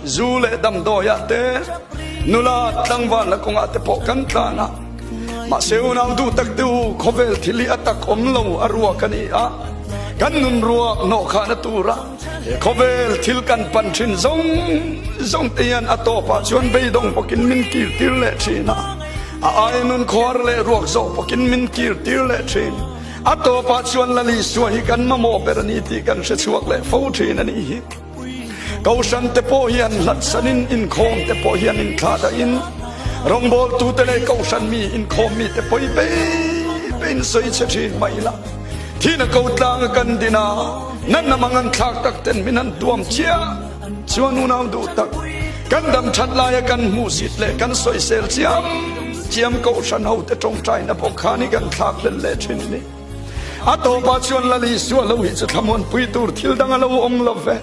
Zu leh damdawiah te, nula tlangvalna kawngah te pawh kan tlan a. Mahse unau duh tak te u, khawvel thil hi a tak awm lo a ruak a ni a, kan nun ruak hnawhkhahna tura he khawvel thil kan pan thin zawng zawng te hian a tawpah chuan beidawng bawkin min kir tir leh thin a, a aia nun khuar leh ruak zawk bawkin min kir tir leh thin. A tawpah chuan Lalisua hi kan mamawh ber a ni tih kan hre chhuak leh fo thin a nih hi. Kohhran te pawh hian hlatsanin inkhawm te pawh hian inthlah dahin rawngbawltute leh kohhran mi inkhawm mi te pawi bei beiin sawi chhe thin mai ila. Thina ko tlanga kan din a, natna mang an thlak tak ten min han tuam chiah chuan unau duh tak kan dam that laia kan hmuhsit leh kan sawisel chiam chiam kohhran ho te tawngtaina pawh khan hi kan thlak hlel leh thin a ni. A tawpah chuan Lal Isua lo hi chu thlamuanpui tur thil dang a lo awm lo ve.